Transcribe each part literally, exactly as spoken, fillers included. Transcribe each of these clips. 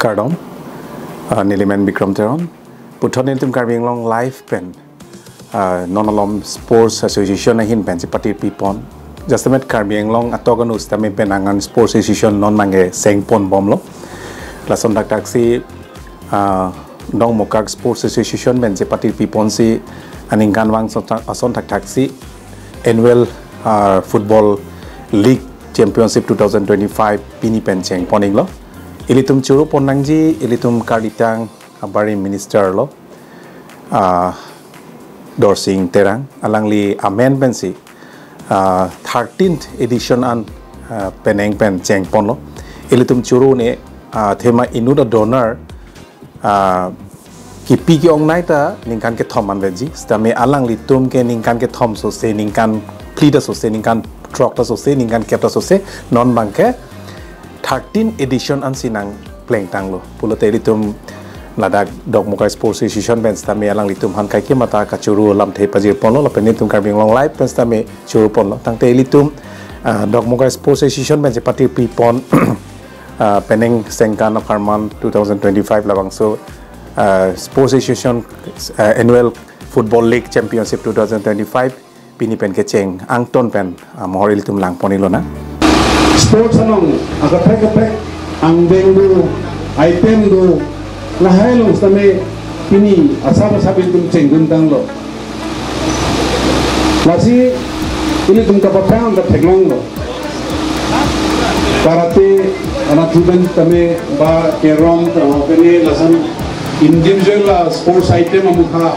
Kardom, ah, nelimen Bikram Teron. Puthot nelitum Karbi Anglong Live pen, ah, non alom Sports Association ahin pen chepatirpipon. Jasemet Karbi Anglong atok anu sitame pen angan Sports Association non abangke chengponbomlo. Lason thakthak si, ah, Dokmoka Sports Association pen chepatirpiponsi aningkanvang ason thak-, ason thakthak si annual, ah, Football League Championship two thousand twenty-five pini pen chengpon-iklo. Ilitum chorupon nangji ilitum karlitang abarim minister lo, ah, Dorsing Terang, alangli amen pensi, ah, thirteenth edition an, ah, penang pen chengponlo. Ilitum choro ne, ah, thema inut adonor, ah, kipi ke-ongnei ta ningkan kethom an venji. Sitame alanglitum ke ningkan kethom sose, ningkan phli ta sose, ningkan throk ta sose, ningkan kep ta sose, non abangke thirteen edition ansi nangplengtanglo. Pulote ilitum ladak Dokmoka Sports Association pen sitame alanglitum aphan kaiketa kachoro lamthe pajirponlo, lapen nelitum Karbi Anglong Live pen sitame choroponlo. Tangte ilitum, ah, Dokmoka Sports Association pen chepatirpipon, ah, penang sengkan apharman two thousand twenty-five labangso, ah, Sports Association, ah, Annual Football League Championship two thousand twenty-five pini pen kecheng angton pen, ah, mohor ilitum langpon-iklo nang. Sports along akaprek kaprek angdeng do, item do, lahai along sitame pini asap asap ilitum chengduntanglo. Lasi ilitum kapaphrang ta theklonglo. Karate, anatthu pen tame ba carrom, tame lason individual la sports item amukha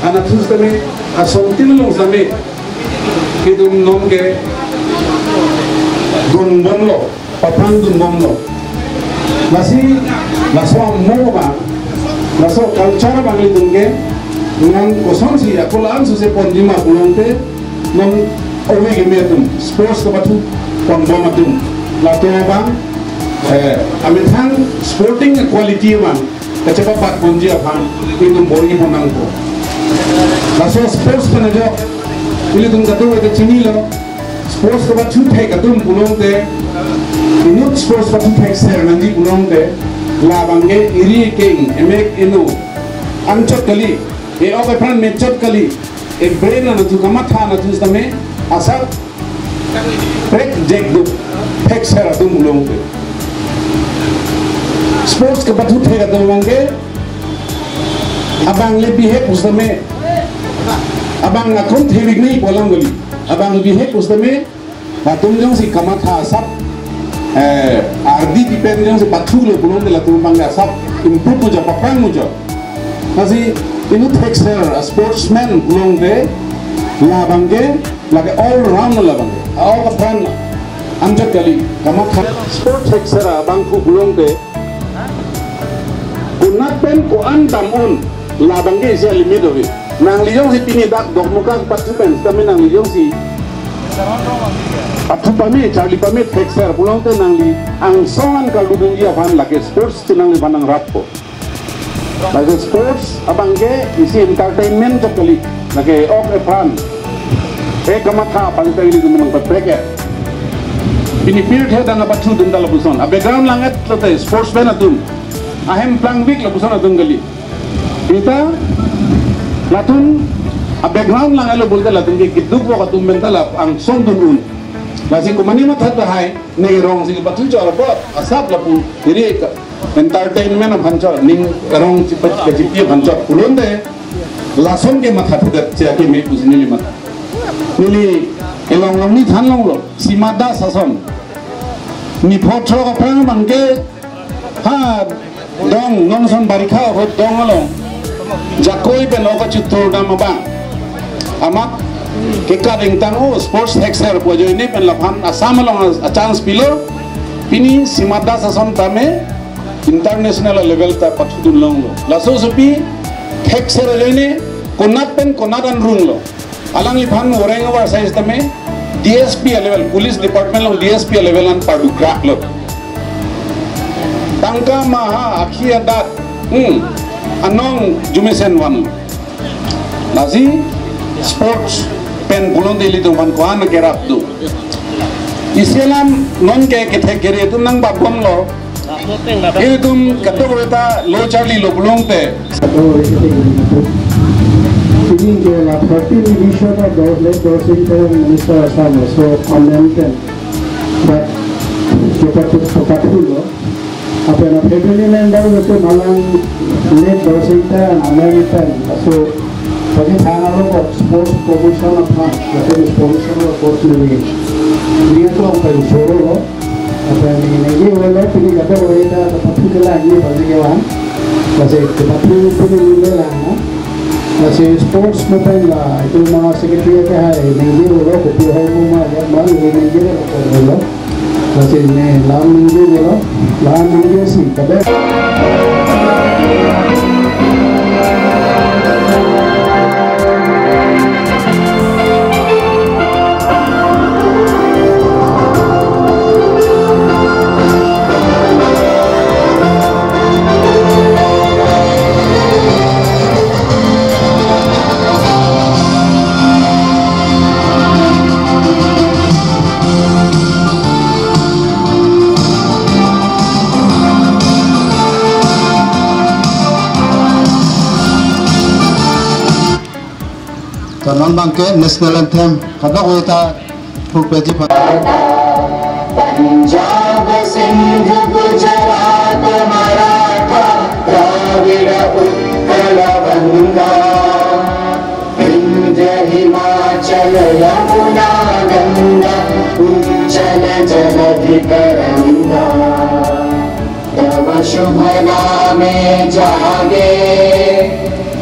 anatthu sitame asontin along sitame ilitum non kedunbomlo, paphrangdunbomlo. Lasi laso amo abang, laso culture abang ilitum ke nang kosonsi ako la-an suse ponji ma pulote non ove keme atum sports kapathuponbom atum, latum abang, eh, amethang sporting quality abang kachepabatponji aphan ilitum bor-ipon nangpo. Laso sports pen ajok ilitum kadokave ta chinilo, sports kapathuthek atum pulote, inut sports pathuthekser nangji pulote, labangke eri ekeng, emek eno anchot kali, e-ok epran mechot kali, e-brain anatthu, kamatha anatthu sitame asap prekjek do, thekser atum pulote. Sports kapathuthek atum abangke, abang le bihek pusitame, abang akon thevik nangji pu alam kali, abang bihek pusitame, latum jongsi kamatha asap, eh, ardi pipen jongsi pathulo pulote latum abangke asap improve mujo, paphrang mujo. Lasi inut thekser, a sportsman pulote, labangke, lake all round labang. A-ok apran anchot kali, kamatha. Sports thekser abang ku pulote, konat pen ko-an dam un, labangke isi limit ove. Nangli jongsi pini dak Dokmoka pathu pen sitame nangli jongsi pathu pame, charli pame, thekser pulote nangli angsong an kardundunji aphan lake sports si nangliphan nangrappo. Lake sports abangke isi entertainment chot kali, lake ok epran, e kamatha aphan ta ilitum nangpaprek-et. Pini pirthe adang apathudun ta lapuson, a-background lang-et lote sportsman atum, ahem plangvik lapuson atum kali. Seta latum a-background lang-etlo pulote latum ke keduk vok atum pen ta la angsong dun un. Lasi komane matha tahai, ne rong si pathu chor apot asap lapu iri ka entertainment aphan chot, ning rong si pa-, kachipi aphan chot pulote, lason ke mathathudet si akeme pusi neli matha. Neli elong long ni thanlonglo, Sima Das ason. Ni phothro kaphrang abangke, ha, dong, non ason barikha ahut dong along jakoi pen ok kachitur dam abang, amat kekat ingtang, o sports thekser pu ajoine pen laphan Assam along a-chance pilo. Pini Sima Das ason tame international level ta pathudun longlo. Laso asopi thekser ajoine konat pen konat an runglo. Alangliphan orang oversize tame D S P level, police department along D S P level an pardukraklo. Tangka maha, akhi adak, hmm, anong jumesen vanlo. Lasi sports pen pulote ilitum aphan ko-an kerap do. Isi alam non ke kethek kere atum nangbatbomlo. Ilitum kadokave ta lo charlilo pulote. Kadokave ta ilitum. Pini ke la thirteenth edition of the late Dorsing Terang, Minister Assam, laso amen pen. But, kepatu-, kepathulo. Lapen a family member atum alang late Dorsing Terang amen pen. Laso, pagi thana lo ko sports promotion aphan, lapen sponsor lo coach neli. Dia tu apa yang soro lo. Lapen ningje avelo, pini kadokave ta pathu kelang ni bagi kewan. Lasi kepathu pini ningje lang na. Lasi sports mo pen la, itum ma secretary ke hai, ningje avelo, kopi ho mo ma, ya ma, ningje avelo. Lasi ne lam ningje avelo, lam ningje si, kabe. To non abangke national anthem kadokave ta thurpeji pa. Punjab सिंध गुजरात मराठा द्राविड़ उत्कल वंगा, विंध्य हिमाचल यमुना गंगा उच्चल जलधि तरंगा। तव शुभ नामे जागे,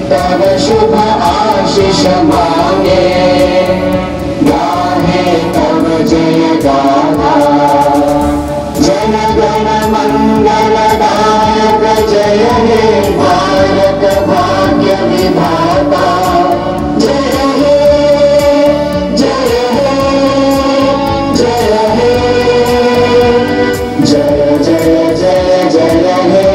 तव शुभ आशीष मांगे, गाहे तव जय गाथा। जन गण मंगल दायक जय हे भारत भाग्य विधाता। जय हे, जय हे, जय हे। जय जय जय जय हे।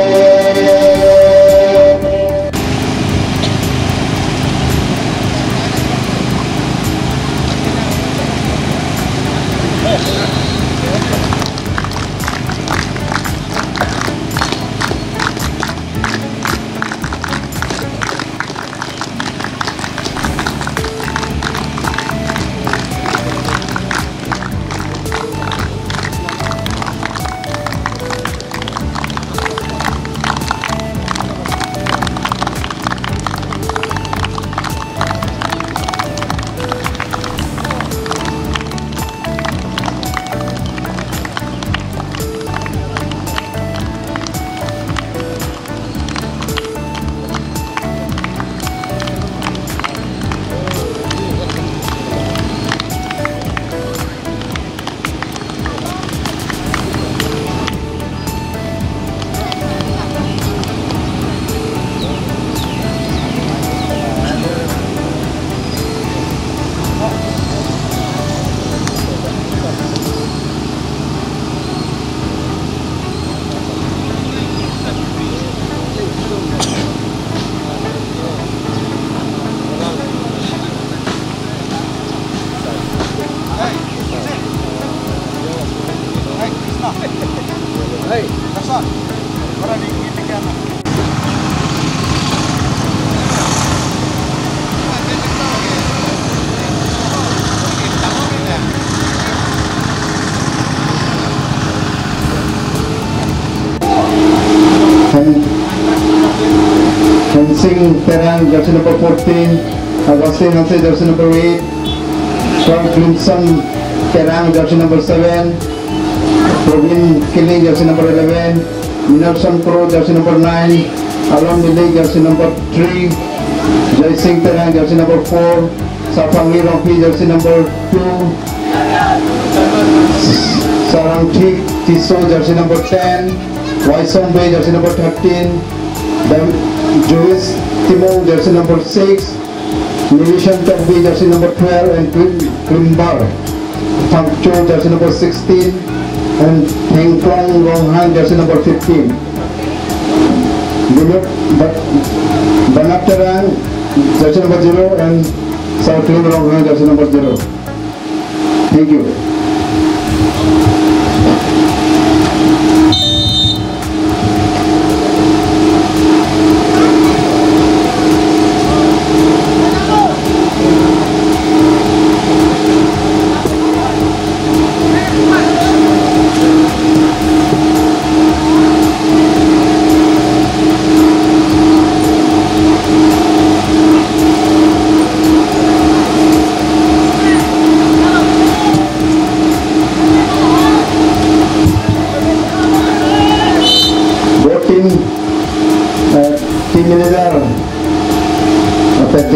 Hen-, Hensing Terang, jersey number fourteen, Augustine Hanse, jersey number eight, Frank Crimson Terang, jersey number seven, Provin Killing, jersey number eleven, Minarson Kro, jersey number nine, Alon Milik, jersey number three, Joy Singh Terang, jersey number four, Sarpangli Rongpi, jersey number two, Sarangthik Tisso, jersey number ten, Waisong Bey, jersey number thirteen, then Joyce Timung, jersey number six, Nilishan Tokbi, jersey number twelve, and Klim-, Klimbar Phangcho, jersey number sixteen, and Thengklong Ronghang, jersey number fifteen. Bunut Ba-, Banat Terang, jersey number zero, and Sarklim Ronghang, jersey number zero. Thank you. eh, team manager, eh, P T,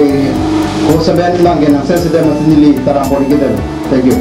ko seven lang ke nang sen sedem neli taram pon kedam. Thank you.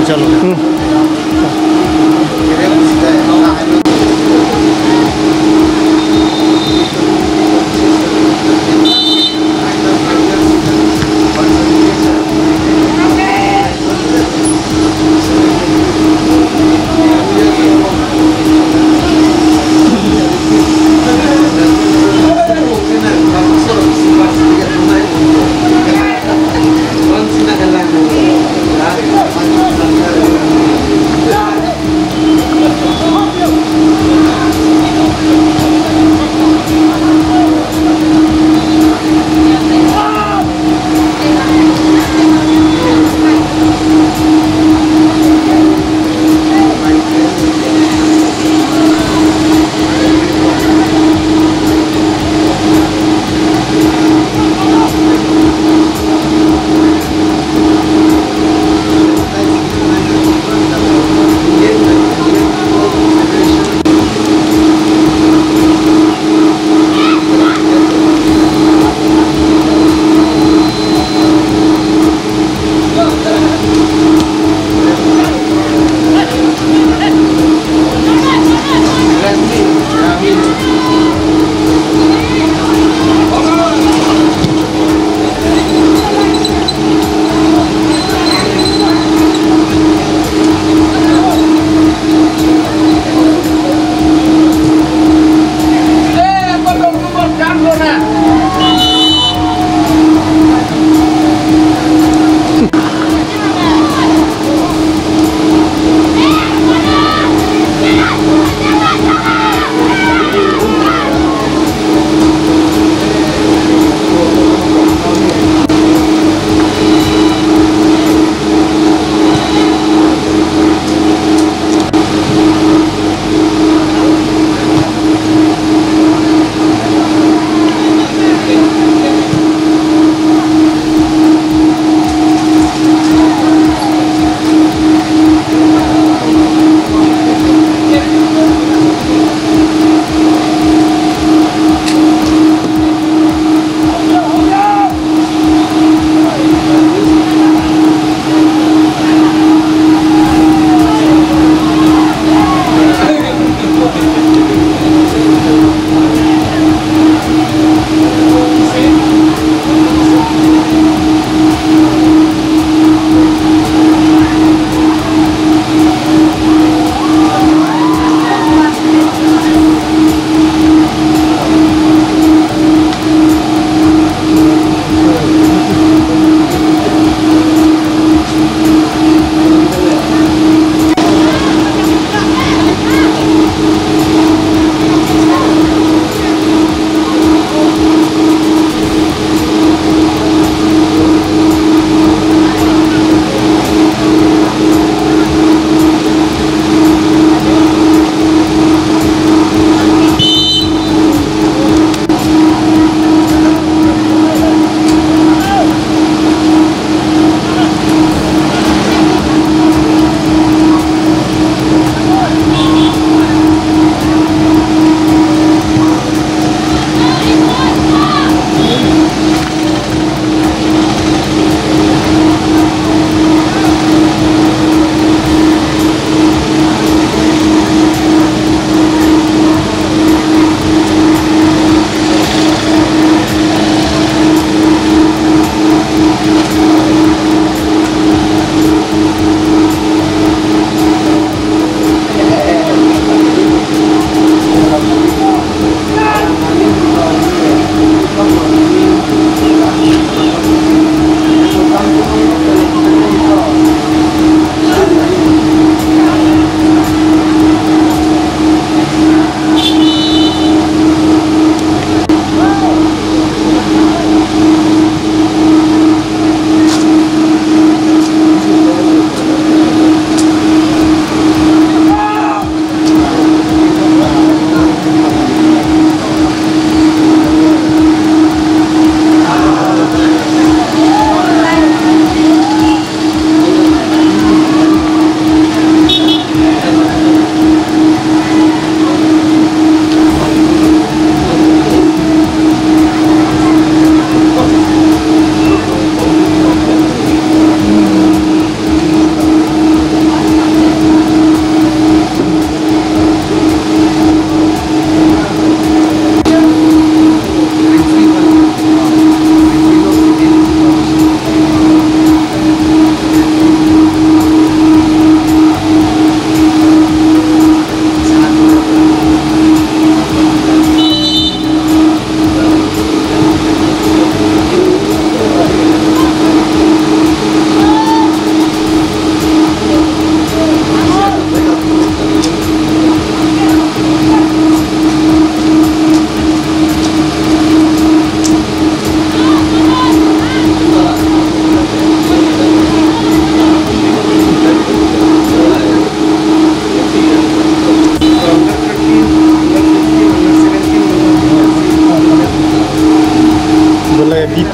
चलो। हम्म।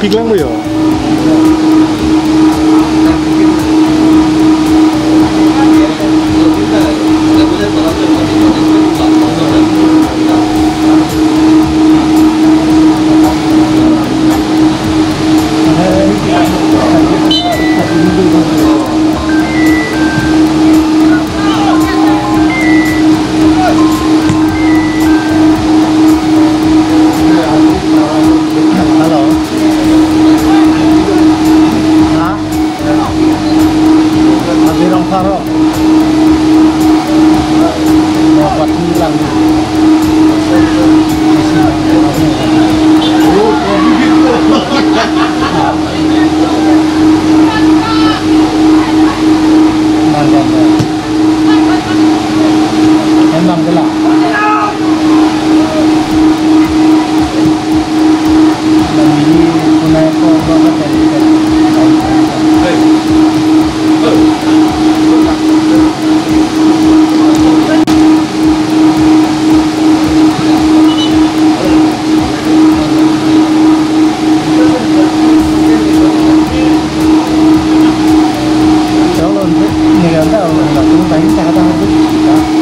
Kiklang mo yo. Hello. Ha? Abi rong pharo. Mo pati lang. Nang, nang, nang. Em lam ke la. Lam ini punai ko ko ko tadi tadi. Chalo, ni kan ta, na tung ta hin ta ta.